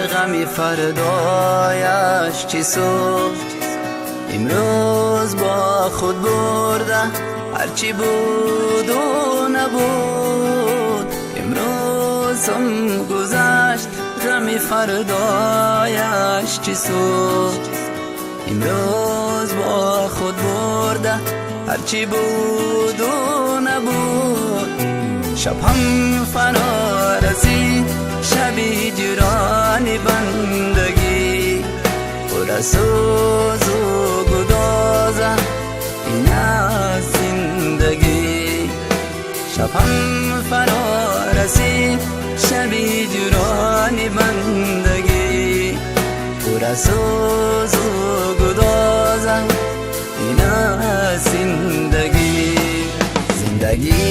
Ғами фардояш чӣ суд? Имрӯз бо худ бурда ҳарчи буду набуд. Имрӯзам гузашт, ғами фардояш чӣ суд? Имрӯз бо худ бурда ҳарчи буду набуд. Шаб ҳам фаро расид, шаби ҳиҷрони бандагӣ, пур аз сӯзу гудоза ин аст зиндагӣ. Шаб ҳам фаро расид, шаби ҳиҷрони бандагӣ, пур аз сӯзу гудоза ин аст зиндагӣ. Зиндагӣ,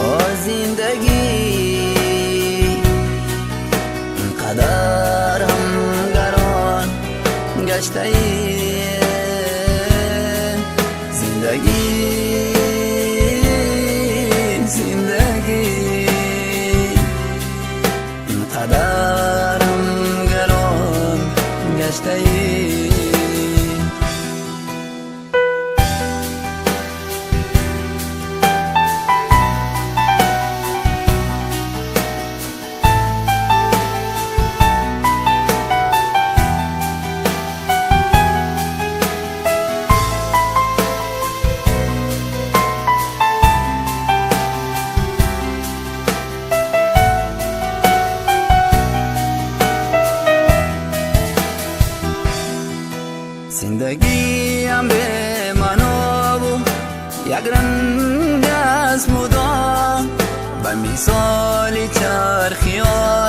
о зиндагӣ, инқадар ҳам гарон гаштаӣ. Зиндагӣ, зиндагӣ, инқадар ҳам гарон гаштаӣ. Зиндагиам бемаънову якранг аст мудом, ба мисоли чархи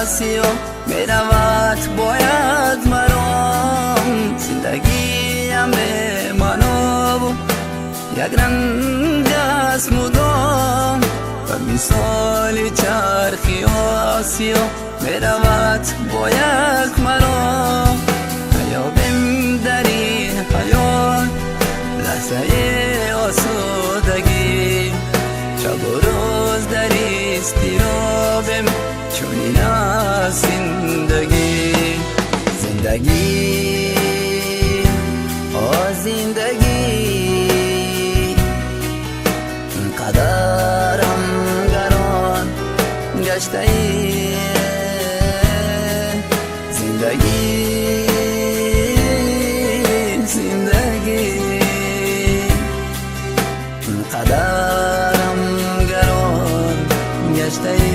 осиё меравад бояд маром. Зиндагиам бемаънову якранг аст мудом, ба мисоли чархи осиё меравад бояд маром. Наёбем дар ин ҳаёт лаҳзаи осудагӣ, шабу рӯз дар изтиробем, чунин аст зиндагӣ. Зиндагӣ, о зиндагӣ, инқадар ҳам гарон гаштаӣ. Зиндагӣ, зиндагӣ, инқадар ҳам гарон гаштаӣ.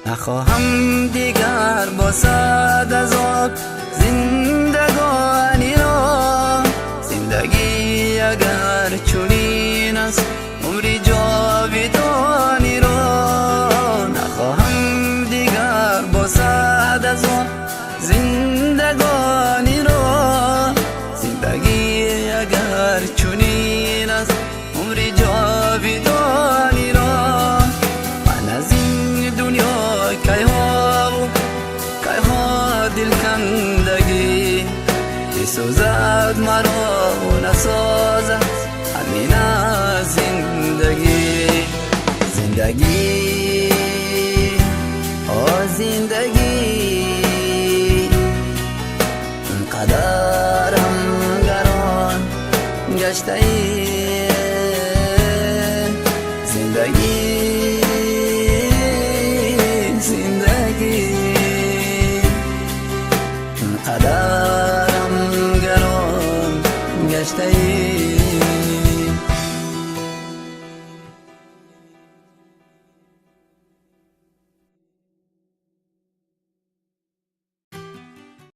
Нахоҳам дигар бо сад азоб зиндагониро. Зиндагӣ агар чунин аст, умри ҷовидониро. Нахоҳам дигар бо сад азоб зиндагониро. Зиндагӣ агар чунин аст, умри ҷовидониро. Ман аз ин дунё кайҳову кайҳо дилкандагӣ, бисӯзад маро насозад, ҳамин аст зиндагӣ. Зиндагӣ, о зиндагӣ, инқадар ҳам гарон гаштаӣ. Зиндагӣ.